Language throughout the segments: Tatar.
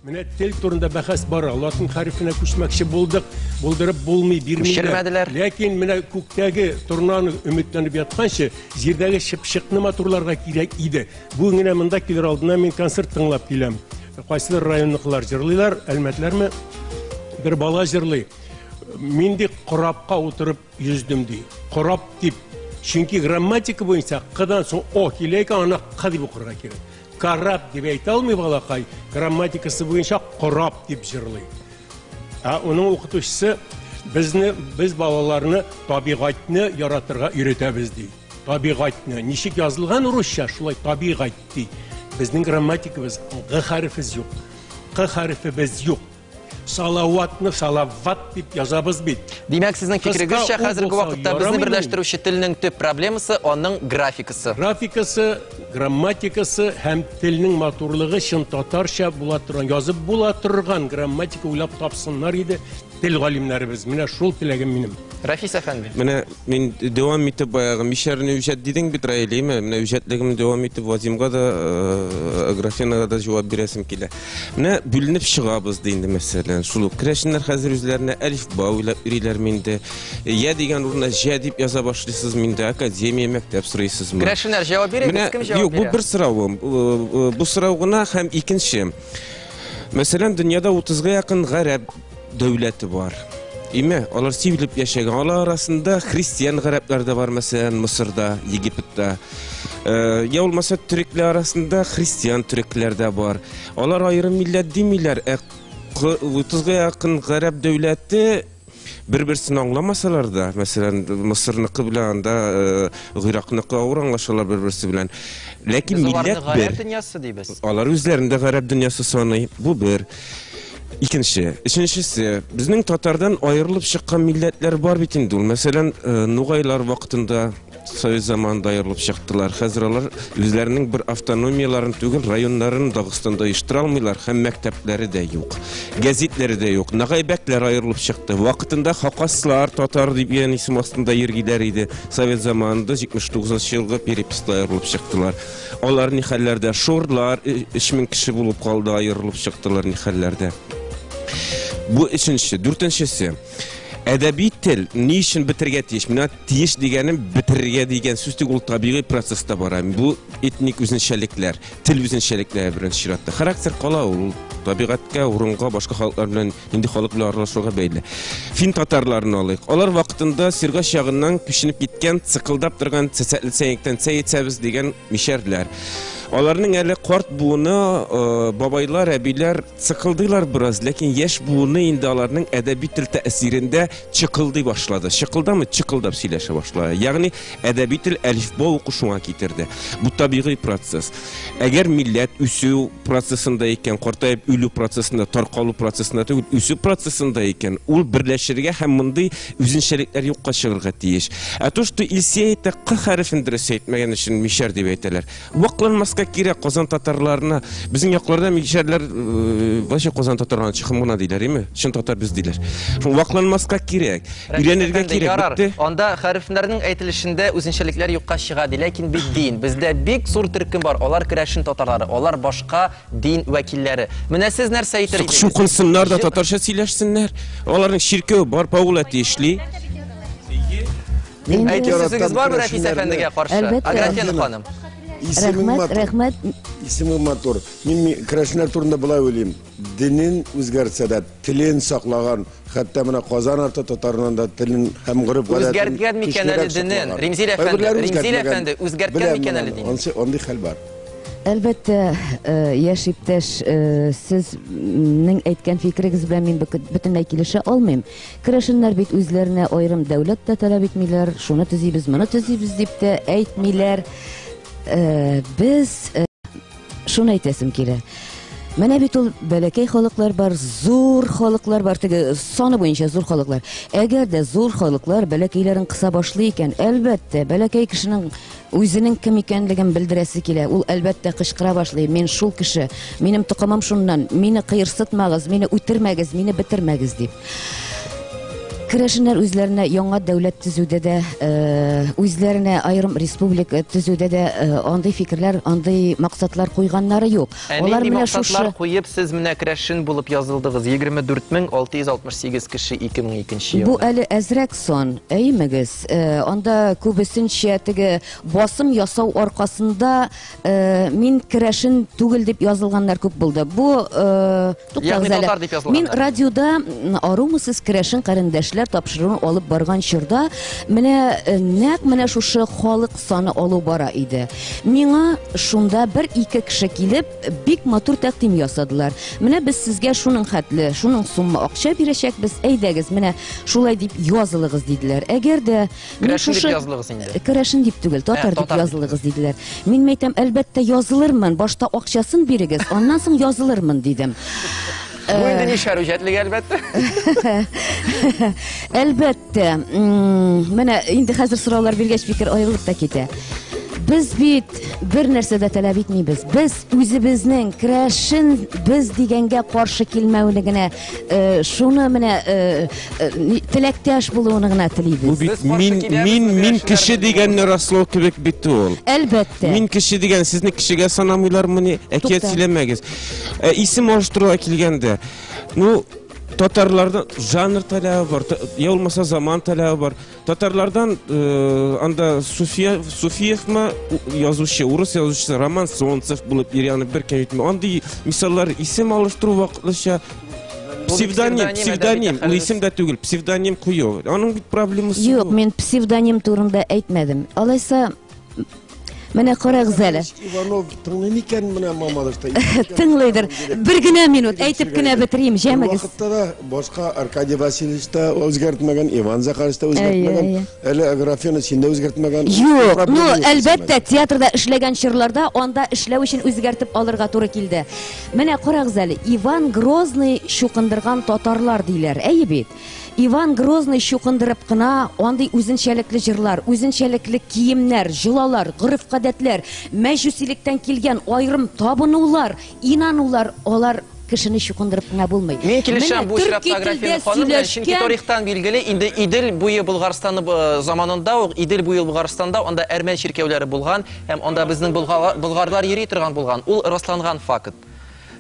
Менә тел турында бәхәс бара. Латин хәрефенә күчмәкче булдык, булдырып булмый, бирмиләр. Күчермәделәр. Ләкин менә күктәге торнаны өметләнеп ятканчы, җирдәге чыпчыкны матурларга кирәк иде. Бүген генә монда килер алдыннан мин концерт тыңлап киләм. Кайсыдыр районныкылар җырлыйлар, Әлмәтләрме? Бер бала җырлый. Мин ди корабка утырып йөздем ди. Кораб дип. Чөнки грамматика буенча кыдан соң о килә икән, аны к дип укырга кирәк. Кораб дип әйтә алмый балакай, грамматикасы буенча кораб дип җырлый. Ә уның укытучысы безне, без балаларны табигатьне яратырга өйрәтәбез ди. Табигатьне ничек язылган русча, шулай табигать ди. Безнең грамматикабыз г хәрефебез юк, к хәрефебез юк. Салаватны салават дип язабыз бит. Димәк, сезнең Кыска фикерегезчә, ул хәзерге булса вакытта безне ярамыймыни? берләштерүче телнең төп проблемасы аның графикасы. Графикасы, грамматикасы һәм телнең матурлыгы чын татарча була торган, язып була торган грамматика уйлап тапсыннар иде тел галимнәребез. Менә шул теләгем минем. Рафис әфәнде. Менә мин дәвам итеп баягы мишәрне үҗәт дидең бит, Раил, әйме? Менә үҗәтлегемне дәвам итеп Вадимга да, Аграфенага да җавап бирәсем килә. Менә бүленеп чыгабыз ди инде, мәсәлән. Шул ук керәшеннәр хәзер үзләренә әлифба уйлап йөриләрме инде? Я дигән урынына җә дип яза башлыйсызмы инде? Академия, мәктәп сорыйсызмы? Керәшеннәр җавап бирегез, Менә, кем җавап юк, бу бирә? бер соравым. Бу сорау гына һәм икенче. Мәсәлән, дөньяда 30-га якын гарәп дәүләте бар. Име, алар сибелеп яшәгән. Алар арасында христиан гарәпләр дә бар, мәсәлән, Мысырда, Египетта. Я булмаса төрекләр арасында христиан төрекләр дә бар. Алар аерым милләт димиләр, ә 30-га якын гарәп дәүләте бер-берсен аңламасалар да, мәсәлән, Мысырныкы белән анда Гыйракныкы авыр аңлашалар бер-берсе белән. Ләкин Без аларны милләт гарәп бер. дөньясы дибез. Алар үзләрен дә гарәп дөньясы саный. Бу бер. Икенче, өченчесе, безнең татардан аерылып чыккан милләтләр бар бит инде ул. Мәсәлән, нугайлар вакытында Совет заманында аерылып чыктылар. Хәзер алар үзләренең бер автономияләрен түгел, районнарын Дагыстанда оештыра алмыйлар һәм мәктәпләре дә юк. Гәзитләре дә юк. Нагайбәкләр аерылып чыкты. Вакытында хакаслар татар дигән исем астында йөргиләр иде. Совет заманында 79 елгы переписта аерылып чыктылар. Алар ни хәлләрдә? Шорлар 3000 кеше булып калды, аерылып чыктылар ни хәлләрдә. Бу өченче, дүртенчесе. Әдәби тел ни өчен бетергә тиеш? Менә тиеш дигәнем бетерергә дигән сүз түгел, ул табигый процесста бара. Бу этник үзенчәлекләр, тел үзенчәлекләре беренче чиратта. Характер кала ул, табигатькә, урынга, башка халыклар белән, нинди халык белән аралашуга бәйле. Фин татарларын алыйк. Алар вакытында Сергач ягыннан күченеп киткән, цыкылдап торган цәцәкле сәяктән цәй итсәбез дигән мишәрләр. Аларның әле карт буыны, бабайлар, әбиләр Цыкылдыйлар бераз, ләкин яшь буыны инде аларның әдәби тел тәэсирендә чыкылдый башлады. Чыкылдамый, чыкылдап сөйләшә башлады. Ягъни әдәби тел әлифба уку шуңа китерде. Бу табигый процесс. Әгәр милләт үсү процессында икән, картаеп үлү процессында, таркалу процессында түгел, үсү процессында икән, ул берләшергә һәм мондый үзенчәлекләр юкка чыгарга тиеш. Ә то, что Илсөя әйтә, К хәрефен дөрес әйтмәгән өчен мишәр дип әйтәләр. Вакланмаска кирәк Казан татарларына. Безнең якларда мишәрләр э, вообще Казан татарларына чыгым гына диләр, име? Чын татар без диләр. Шул вакланмаска кирәк. Өйрәнергә кирәк. Ярар. Бетте. Анда хәрефләрнең әйтелешендә үзенчәлекләр юкка чыга ди. Ләкин бит дин. Бездә бик зур төркем бар. Алар керәшен татарлары, алар башка дин вәкилләре. Менә сез нәрсә әйтер идегез? Чукынсыннар да татарча сөйләшсеннәр. Аларның чиркәве бар, Паул әти эшли. Мин бик Әйтер яратам сүзегез бармы Рәфис керәшеннәрне. әфәндегә каршы? Әлбәттә. Аграфена ханым. Исемең Рәхмәт, матур. рәхмәт. Исемең матур. Мин ми- керәшеннәр турында болай уйлыйм. Динен үзгәртсә дә, телен саклаган, хәтта менә Казан арты татарыннан да телен һәм гореф-гадәтен Үзгәрткән микән әле көчлерәк динен? саклаган. Римзил әфәнде, Кайберләре Римзил үзгәртмәгән. әфәнде, үзгәрткән Беләм микән мин әле аны. динен? Ансы- Андый хәл бар. Әлбәттә, яшь иптәш, сезнең әйткән фикерегез белән мин бөтенләй килешә алмыйм. Керәшеннәр бит үзләренә аерым дәүләт тә таләп итмиләр, шуны төзибез, моны төзибез дип тә әйтмиләр. Без шуны әйтәсем килә. Менә бит ул бәләкәй халыклар бар, зур халыклар бар, теге саны буенча зур халыклар. Әгәр дә зур халыклар бәләкәйләрен кыса башлый икән, әлбәттә, бәләкәй кешенең Үзенең кем икәнлеген белдерәсе килә. Ул, әлбәттә, кычкыра башлый, Мин шул кеше, минем токымым шуннан, мине кыерсытмагыз, мине үтермәгез, мине бетермәгез, дип. Керәшеннәр үзләренә яңа дәүләт төзүдә дә, үзләренә аерым республика төзүдә дә андый фикерләр, андый максатлар куйганнары юк. Ә нинди максатлар куеп сез менә керәшен булып язылдыгыз? 24668 кеше 2002 елда. Бу әле әзрәк сан, әймегез. Анда күбесенчә теге басым ясау аркасында мин керәшен түгел дип язылганнар күп булды. Бу туктагыз әле. Мин радиода Арумысыз керәшен карендәшләр тапшыруын алып барган чорда менә нәкъ менә шушы халык саны алу бара иде. Миңа шунда бер-ике кеше килеп, бик матур тәкъдим ясадылар. Менә без сезгә шуның хәтле, шуның сумма акча бирәчәкбез, әйдәгез, менә шулай дип язылыгыз диделәр. Әгәр дә мин шушы язылыгыз инде. Керәшен дип түгел, татар дип язылыгыз диделәр. Мин әйтәм, әлбәттә язылырмын, башта акчасын бирегез, аннан соң язылырмын дидем. Бу инде нишәр үҗәтлеге, әлбәттә. Әлбәттә. Менә инде хәзер сораулар биргәч фикер аерылып та китә. Без бит бер нәрсә дә таләп итмибез. Без үзебезнең керәшен без дигәнгә каршы килмәүне генә, шуны менә теләктәш булуны гына телибез. Бу бит мин, мин, мин кеше дигәнне раслау кебек бит ул. Әлбәттә. Мин кеше дигән, сезне кешегә санамыйлармыни? Әкият сөйләмәгез. Исем алыштыруга килгәндә, ну, татарларда жанр таләбе бар, я булмаса заман таләбе бар. Татарлардан анда Суфиевмы язучы, урыс язучысы Роман Солнцев булып йөри, аны беркем әйтми. Андый мисаллар исем алыштыру вакытлыча псевдоним, псевдоним, ул исем дә түгел, псевдоним кую. Аның бит проблемасы юк. Юк, мин псевдоним турында әйтмәдем. Алайса, менә карагыз әле. Иванов тыңлый микән менә Мамадышта? Тыңлыйдыр. Бер генә минут әйтеп кенә бетерим, җәмегез. Вакытта да башка Аркадий Васильевич та үзгәртмәгән, Иван Захарович та үзгәртмәгән, әле Аграфена син дә үзгәртмәгән. Юк, ну, әлбәттә, театрда эшләгән чорларда анда эшләү өчен үзгәртеп алырга туры килде. Менә карагыз әле, Иван Грозный чукындырган татарлар диләр, әйе бит? Иван Грозный чукындырып кына андый үзенчәлекле җырлар, үзенчәлекле киемнәр, җолалар, гореф-гадәтләр, мәҗүсилектән килгән аерым табынулар, инанулар, алар кешене чукындырып кына булмый. Мин килешәм бу очракта Аграфена ханым белән, чөнки тарихтан билгеле, инде Идел буе Болгарстаны заманында ук, Идел буе Болгарстанда анда әрмән чиркәүләре булган һәм анда безнең болгарлар йөри торган булган. Ул расланган факт.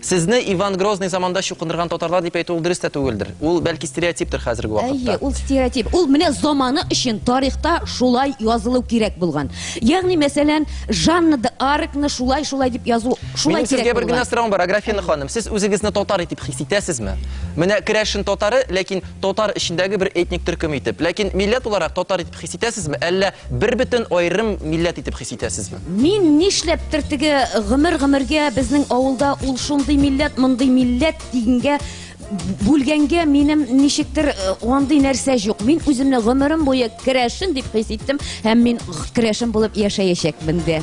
Сезне Иван Грозный заманда чукындырган татарлар дип әйтү ул дөрес тә түгелдер. Ул бәлки стереотиптыр хәзерге вакытта. Әйе, ул стереотип. Ул менә заманы өчен тарихта шулай язылу кирәк булган. Ягъни, мәсәлән, Жанна де Аркны шулай-шулай дип язу шулай кирәк булган. Минем сезгә бер генә соравым бар, Аграфена ханым. Сез үзегезне татар итеп хис итәсезме? Менә керәшен татары, ләкин татар эчендәге бер этник төркем итеп. Ләкин милләт буларак татар итеп хис итәсезме? Әллә бер бөтен аерым милләт итеп хис итәсезме? Мин нишләптер теге гомер-гомергә безнең авылда ул шундый милләт, мондый милләт дигәнгә бүлгәнгә минем ничектер андый нәрсә юк. Мин үземне гомерем буе керәшен дип хис иттем һәм мин керәшен булып яшәячәкмен дә.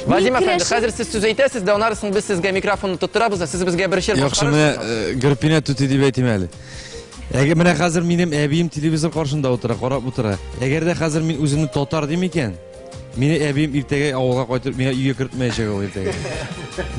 Вадим әфәнде, хәзер сез сүз әйтәсез дә, аннары соң без сезгә микрофонны тоттырабыз да, сез безгә бер җыр Яхшы, менә Гөрпинә түти дип әйтим әле. Әгәр менә хәзер минем әбием телевизор каршында утыра, карап утыра. Әгәр дә хәзер мин үземне татар дим икән, мине әбием иртәгә авылга кайтып, миңа өйгә кертмәячәк ул иртәгә.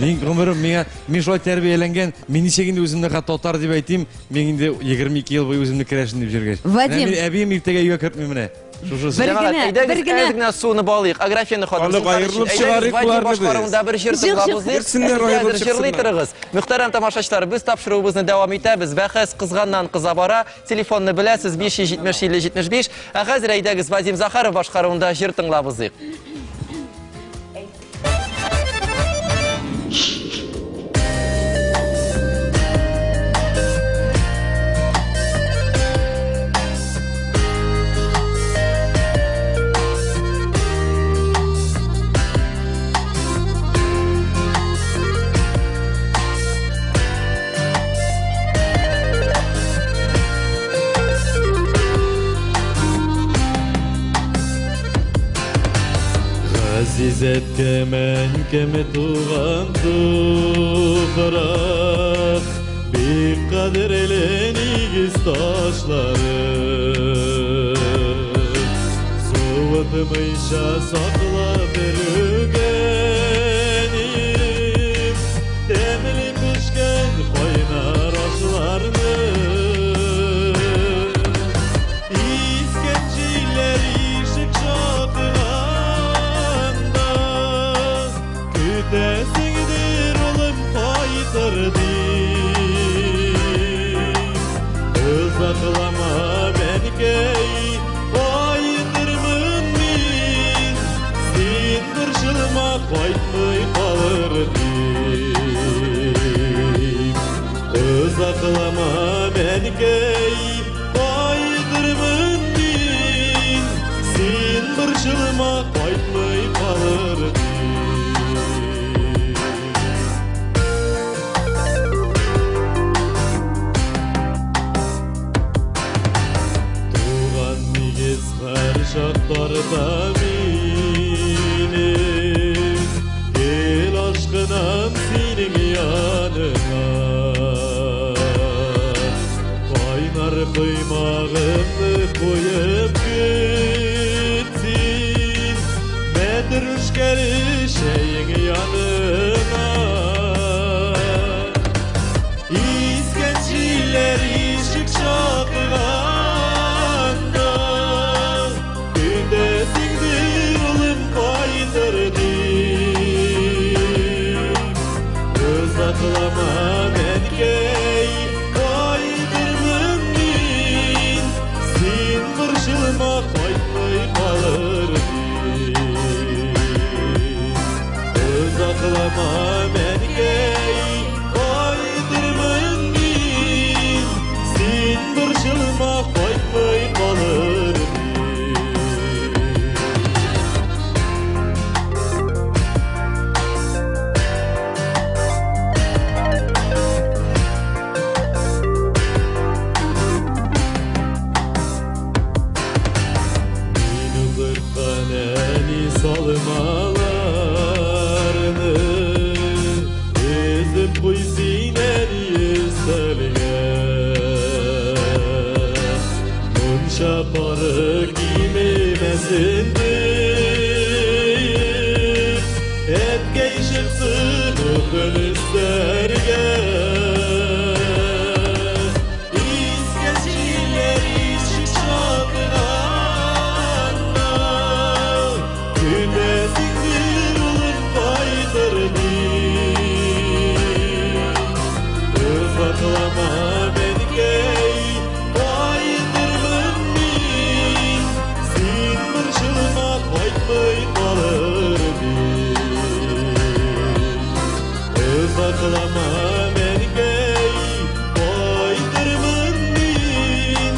Мин гомерем миңа, мин шулай тәрбияләнгән, мин ничек инде үземне хәтта татар дип әйтим, мин инде 22 ел буе үземне керәшен дип йөргәч. Вадим. Менә әбием иртәгә өйгә кертми менә. Шушы Бер генә, бер генә. Әз генә суны балыйк. Аграфена ханым, Халык аерылып чыгарыйк боларны без. Башкаруында бер җыр тыңлап узыйк. Берсеннән аерылып җырлый торыгыз. Мөхтәрәм тамашачылар, без тапшыруыбызны дәвам итәбез. Бәхәс кызганнан кыза бара. Телефонны беләсез, 570 50 75. Ә хәзер әйдәгез Вадим Захаров башкаруында җыр тыңлап узыйк. Газизәткә мәнкәм туган туфрак, бик кадерле нигез ташлары. Суытмыйча саклап йөргәнем, тәмле пешкән кайнар ашларны. Озаклама, әнкәй, кайтырмын мин. Син борчылма, кайтмый калыр дип. Озаклама, әнкәй, кайтырмын мин. Син борчылма, кайтмый калыр дип. Туган нигез һәр чакларда мине, Гел ашкынам синең яныңа. Кайнар коймагымны куеп көт син, Мәтрүшкәле чәең янына. Искән җилләр ишек шакыганда, Көтәсеңдер, улым, кайтыр дип. Озаклама, әнкәй, кайтырмын мин. Син борчылма, кайтмый калыр дип. Озаклама, әнкәй, кайтырмын мин. Син борчылма, кайтмый калыр дип. Мин утырткан әни салмаларны Өзеп куй син, әни, өстәлгә. Мунча пары кимемәсен дип, Әткәй чыксын утын өстәргә. Искән җилләр ишек шакыганда, Көтәсеңдер, улым, кайтыр дип. Озаклама, әнкәй, кайтырмын мин. Син борчылма, кайтмый калыр дип. Озаклама, әнкәй, кайтырмын мин.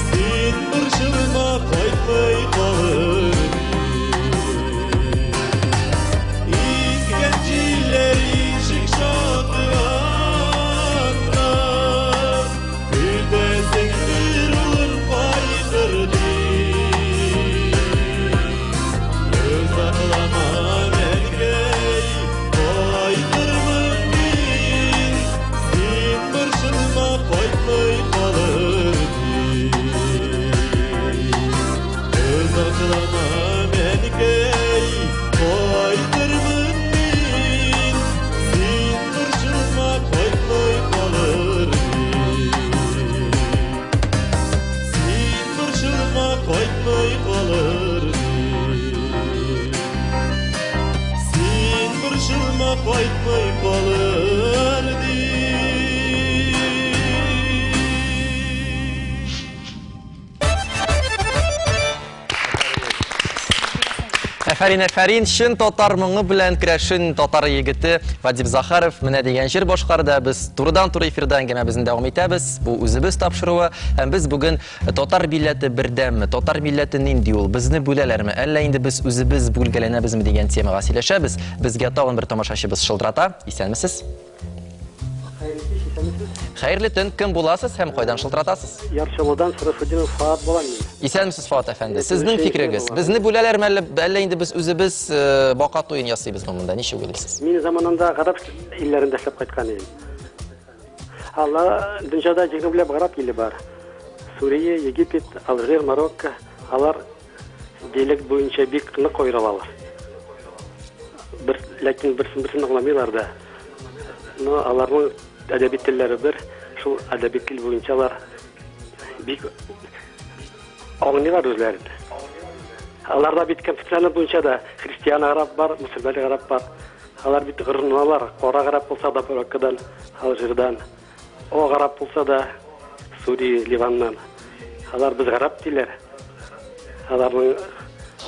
Син борчылма, кайтмый калыр дип. Искән җилләр ишек шакыганда, Көтәсеңдер, улым, кайтыр дип. Озаклама, әнкәй, кайтырмын мин. Син борчылма, кайтмый калыр дип. Озаклама, әнкәй, кайтырмын мин. Син борчылма, кайтмый калыр дип. Син борчылма, кайтмый калыр дип. Син борчылма, кайтмый калыр дип. Әфәрин, әфәрин, чын татар моңы белән керәшен татар егете Вадим Захаров менә дигән җыр башкарды. Без турыдан-туры эфирда әңгәмәбезне дәвам итәбез. Бу үзебез тапшыруы. Һәм без бүген татар милләте бердәмме, татар милләте нинди ул, безне бүләләрме, әллә инде без үзебез бүлгәләнәбезме дигән темага сөйләшәбез. Безгә тагын бер тамашачыбыз шылтырата. Исәнмесез? Хәерле төн, кем буласыз һәм кайдан шылтыратасыз? Яр Чаллыдан Шәрәфетдинов Фаат булам мин. Исәнмесез, Фаат әфәнде. Сезнең фикерегез, безне бүләләрме әллә, әллә инде без үзебез бака туен ясыйбызмы монда? Ничек уйлыйсыз? Мин заманында гарәп илләрендә эшләп кайткан идем. Алла дөньяда 20 гарәп иле бар. Сүрия, Египет, Алжир, Марокко. Алар диалект буенча бик нык аерылалар. Бер, ләкин берсен-берсен аңламыйлар да. Но аларның әдәби телләре бер, шул әдәби тел буенча алар бик аңлыйлар үзләрен. Аларда бит конфессиональ буенча да христиан гарәп бар, мөселман гарәп бар. Алар бит горурланалар, кара гарәп булса да Мароккодан, Алжирдан, о гарәп булса да Сурия, Ливаннан. Алар без гарәп диләр. Аларның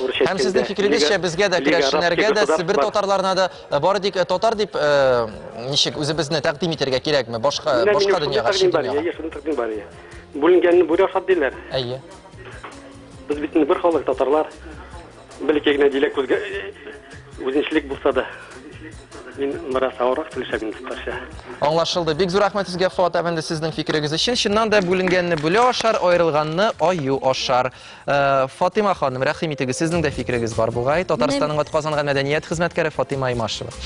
урысча Һәм сезнең фикерегезчә, безгә дә, керәшеннәргә дә, Себер татарларына да бары тик татар дип ничек үзебезне тәкъдим итәргә кирәкме? Башка башка дөньяга, чит дөньяга. Әйе, шундый тәкъдим бар. Бүленгәнне бүре ашады диләр. Әйе. Без бит инде бер халык, татарлар. Бәләкәй генә диләк үзгә үзенчелек булса да. Мин бераз авыррак сөйләшәм инде татарча. Аңлашылды. Бик зур рәхмәт сезгә, Фоат әфәнде, сезнең фикерегез өчен. Чыннан да бүленгәнне бүле ашар, аерылганны аю ашар. Э, Фатыйма ханым, рәхим итегез, сезнең дә фикерегез бар бугай. Татарстанның атказанган мәдәният хезмәткәре Фатыйма Имашева.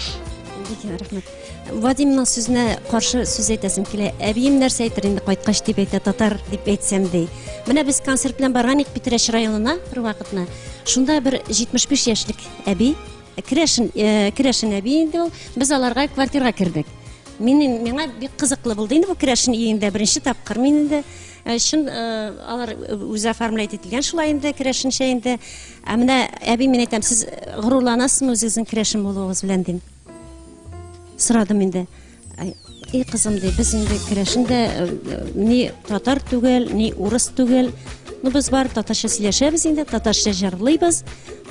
Бик рәхмәт. Вадимның сүзенә каршы сүз әйтәсем килә. Әбием нәрсә әйтер инде кайткач дип әйтә, татар дип әйтсәм ди. Менә без концерт белән барган идек Питрәч районына бер вакытны. Шунда бер 75 яшьлек әби, керәшен, э, керәшен әби инде ул. Без аларга квартирага кердек. Мин миңа бик кызыклы булды инде бу керәшен өендә беренче тапкыр мин инде э, чын э, алар үзе оформлять ителгән шулай инде керәшенчә инде. Ә менә әби мин әйтәм, сез горурланасызмы үзегезнең керәшен булуыгыз белән дим. Сорадым инде. И кызым ди, без инде керәшен дә ни татар түгел, ни урыс түгел. Ну без бар татарча сөйләшәбез инде, татарча җырлыйбыз.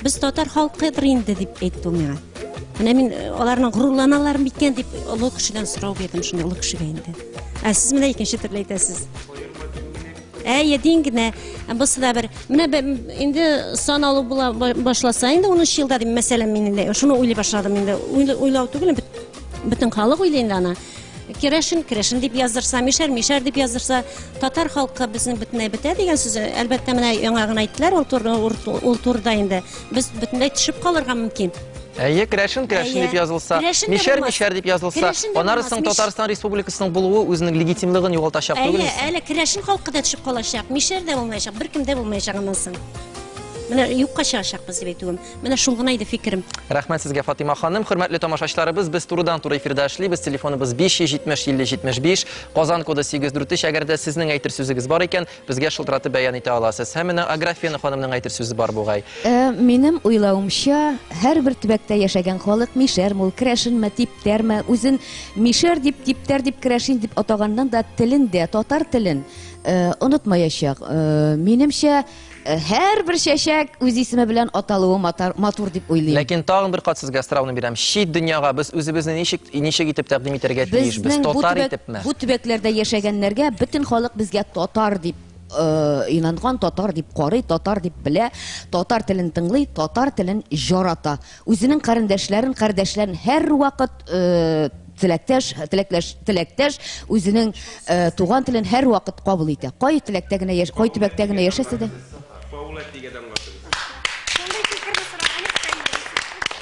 Без татар халкыдыр инде дип әйтте ул миңа. Менә мин аларның горурланалар микән дип олы кешедән сорау бирдем шундый олы кешегә инде. Ә сез менә икенче төрле әйтәсез. Әйе, дин генә. Бусы да бер. Менә инде сан алу була башласа инде 13 елда дим, мәсәлән, мин инде шуны уйлый башладым инде. Уйлау түгел, бөтен халык уйлый инде аны. Керәшен, керәшен дип яздырса, мишәр, мишәр дип яздырса, татар халкы безнең бөтенләй бетә дигән сүз. Әлбәттә, менә яңа гына әйттеләр ул турыда, ул турыда инде. Без бөтенләй төшеп калырга мөмкин. Әйе, керәшен, керәшен дип язылса, мишәр, мишәр дип язылса, аннары соң Татарстан Республикасының булуы үзенең легитимлыгын югалтачак түгелме? Әйе, әле керәшен халкы да төшеп калачак, мишәр дә булмаячак, беркем дә булмаячак аннан соң. Менә юкка чыгачакбыз дип әйтүем. Менә шул гына иде фикерем. Рәхмәт сезгә, Фатыйма ханым. Хөрмәтле тамашачыларыбыз, без турыдан-туры эфирда эшлибез. Телефоныбыз 570 50 75, Казан коды 843. Әгәр дә сезнең әйтер сүзегез бар икән, Безгә шылтыратып бәян итә аласыз. Һәм менә Аграфена ханымның әйтер сүзе бар бугай. Э, минем уйлавымча, һәрбер төбәктә яшәгән халык мишәрме ул, керәшенме, типтәрме, үзен мишәр дип, типтәр дип, керәшен дип атаганнан да телен дә, татар телен э, онытмаячак. Э, минемчә, һәрбер чәчәк үз исеме белән аталуы матур дип уйлыйм. Ләкин тагын бер кат сезгә сорауны бирәм. Чит дөньяга без үзебезне ничек ничек итеп тәкъдим итәргә тиеш? Без татар итепме? Бу төбәкләрдә яшәгәннәргә бөтен халык безгә татар дип инанган, татар дип карый, татар дип белә, татар телен тыңлый, татар телен җарата. Үзенең карендәшләрен, кардәшләрен һәрвакыт теләктәш, теләкләш, теләктәш үзенең туган телен һәрвакыт кабул итә. Кай теләктә генә яш, кай төбәктә генә яшәсә дә.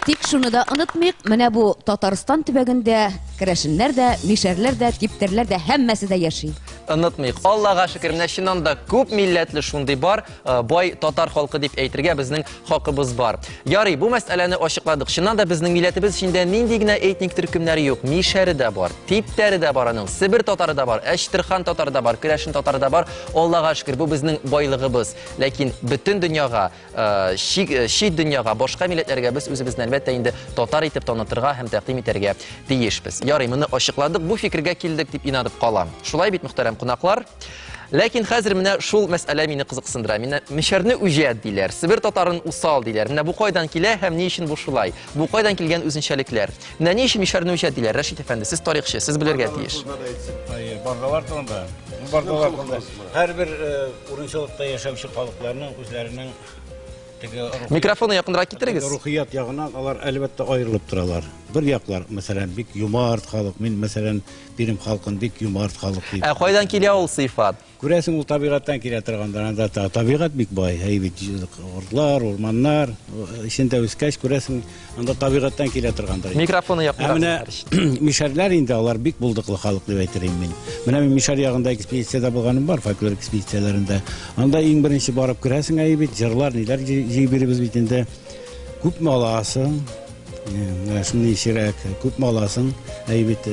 Тик шуны да онытмыйк, менә бу Татарстан төбәгендә керәшеннәр дә, мишәрләр дә, типтәрләр дә һәммәсе дә яши. Онытмыйк. Аллага шөкер, менә чыннан да күп милләтле шундый бар, э, бай татар халкы дип әйтергә безнең хакыбыз бар. Ярый, бу мәсьәләне ачыкладык. Чыннан да безнең милләтебез эчендә нинди генә этник төркемнәре юк. Мишәре дә бар, типтәре дә бар аның, Себер татары да бар, Әчтерхан татары да бар, керәшен татары да бар. Аллага шөкер, бу безнең байлыгыбыз. Ләкин бөтен дөньяга чит дөньяга, башка милләтләргә без үзебезне әлбәттә инде татар итеп танытырга һәм тәкъдим итәргә тиешбез. Ярый, моны ачыкладык, бу фикергә килдек дип инанып калам. Шулай бит, мөхтәрәм кунаклар? Ләкин хәзер менә шул мәсьәлә мине кызыксындыра. Менә мишәрне үҗәт диләр, Себер татарын усал диләр. Менә бу кайдан килә һәм ни өчен бу шулай? Бу кайдан килгән үзенчәлекләр? Менә ни өчен мишәрне үҗәт диләр? Рәшит әфәнде, сез тарихчы, сез белергә тиеш. Бардалар турында. Бардалар турында. Һәрбер урынчылыкта яшәүче халыкларның үзләренең теге Микрофонны якынрак китерегез. Рухият ягыннан алар әлбәттә аерылып торалар. Бер яклар, мәсәлән, бик юмарт халык. Мин, мәсәлән, Пермь халкын бик юмарт халык дип. Ә кайдан килә ул сыйфат? Күрәсең, ул табигатьтән килә торгандыр. Анда табигать бик бай. Әй бит, орлар, урманнар эчендә үскәч, күрәсең, анда табигатьтән килә торгандыр. Микрофонны якынрак. Ә менә мишәрләр инде алар бик булдыклы халык дип әйтер идем мин. Менә мин мишәр ягында экспедициядә булганым бар, фольклор экспедицияләрендә. Анда иң беренче барып керәсең, әй бит, җырлар, ниләр җыеп йөрибез бит инде. Күпме аласың? Менә шундый чирәк, күпме аласың? Әй бит,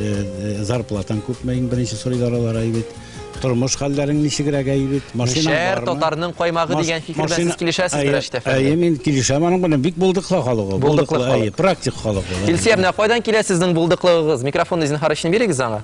зарплатаң күпме? Иң беренче сорыйлар алар, әй бит. Тормыш хәлләрең ничегрәк, әй бит? Машинаң Мишәр бармы? татарның каймагы дигән фикер белән сез килешәсезме, Рәшит әфәнде? Әйе, мин килешәм аның белән. Бик булдыклы халык ул. Булдыклы халык. Әйе, практик халык ул. Илсөя, менә кайдан килә сезнең булдыклыгыгыз? Микрофонны зинһар өчен бирегез аңа.